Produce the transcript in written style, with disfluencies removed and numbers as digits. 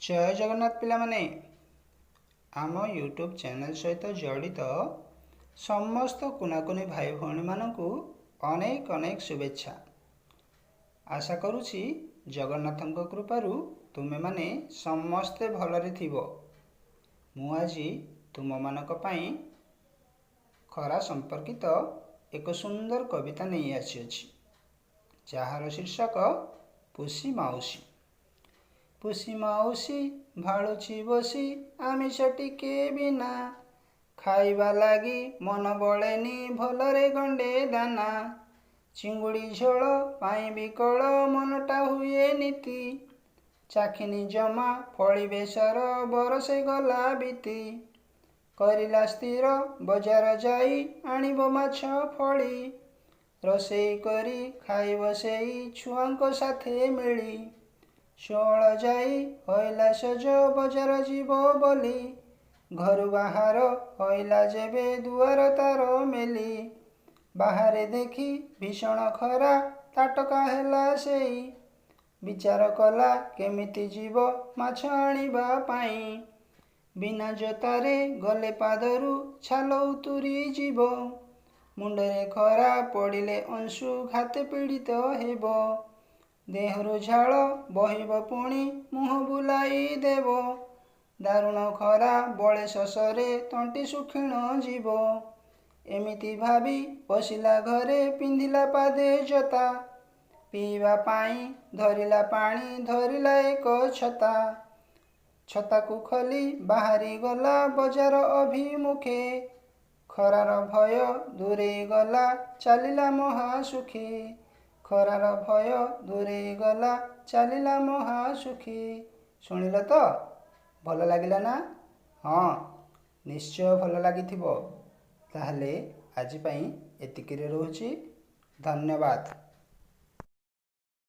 ଜୟ ଜଗନ୍ନାଥ ପିଲାମାନେ। ଆମ YouTube channel ସହିତ ଜଡ଼ିତ ସମସ୍ତ କୁନାକୁନି ଭାଇ ଭଉଣୀମାନଙ୍କୁ ଅନେକ ଅନେକ ଶୁଭେଚ୍ଛା। ଆଶା କରୁଛି ଜଗନ୍ନାଥଙ୍କ କୃପାରୁ ତୁମେମାନେ ସମସ୍ତେ ଭଲରେ ଥିବ। ମୁଁ ଆଜି ତୁମମାନଙ୍କ ପାଇଁ ଖରା ସମ୍ପର୍କିତ ଏକ ସୁନ୍ଦର କବିତା ନେଇ ଆସିଅଛି, ଯାହାର ଶୀର୍ଷକ ପୁଷି ମାଉସୀ। ପୁଷି ମାଉସୀ ଭାଳୁଛି ବସି ଆମିଷ ଟିକେ ବିନା, ଖାଇବା ଲାଗି ମନ ବଳେନି ଭଲରେ ଗଣ୍ଡେ ଦାନା। ଚିଙ୍ଗୁଡ଼ି ଝୋଳ ପାଇଁ ବିକଳ ମନଟା ହୁଏ ନୀତି, ଚାଖିନି ଜମା ଫଳି ବେସର ବରଷେ ଗଲା ବିତି। କରିଲା ସ୍ଥିର ବଜାର ଯାଇ ଆଣିବ ମାଛ ଫଳି, ରୋଷେଇ କରି ଖାଇବ ସେଇ ଛୁଆଙ୍କ ସାଥେ ମିଳି। 16 ଯାଇ ହୋଇଲା ସଜ ବଜାର ଯିବ ବୋଲି, ଘରୁ ବାହାର ହୋଇଲା ଯେବେ ଦୁଆର ତାର ମେଲି। ବାହାରେ ଦେଖି ଭୀଷଣ ଖରା ତାଟକା ହେଲା ସେଇ, ବିଚାର କଲା କେମିତି ଯିବ ମାଛ ଆଣିବା ପାଇଁ। ବିନା ଜୋତାରେ ଗଲେ ପାଦରୁ ଛାଲ ଉତୁରି ଯିବ, ମୁଣ୍ଡରେ ଖରା ପଡ଼ିଲେ ଅଂଶୁଘାତେ ପୀଡ଼ିତ ହେବ। ଦେହରୁ ଝାଳ ବହିବ ପୁଣି ମୁହଁ ବୁଲାଇ ଦେବ, ଦାରୁଣ ଖରା ବଳେ ଶୋଷରେ ତଣ୍ଟି ଶୁଖିଣ ଯିବ। ଏମିତି ଭାବି ପଶିଲା ଘରେ ପିନ୍ଧିଲା ପାଦେ ଜୋତା, ପିଇବା ପାଇଁ ଧରିଲା ପାଣି ଧରିଲା ଏକ ଛତା। ଛତାକୁ ଖୋଲି ବାହାରି ଗଲା ବଜାର ଅଭିମୁଖେ, ଖରାର ଭୟ ଦୂରେଇ ଗଲା ଚାଲିଲା ମହାସୁଖୀ। ଖରାର ଭୟ ଦୂରେଇ ଗଲା ଚାଲିଲା ମହାସୁଖୀ। ଶୁଣିଲ ତ, ଭଲ ଲାଗିଲା ନା? ହଁ, ନିଶ୍ଚୟ ଭଲ ଲାଗିଥିବ। ତାହେଲେ ଆଜି ପାଇଁ ଏତିକିରେ ରହୁଛି। ଧନ୍ୟବାଦ।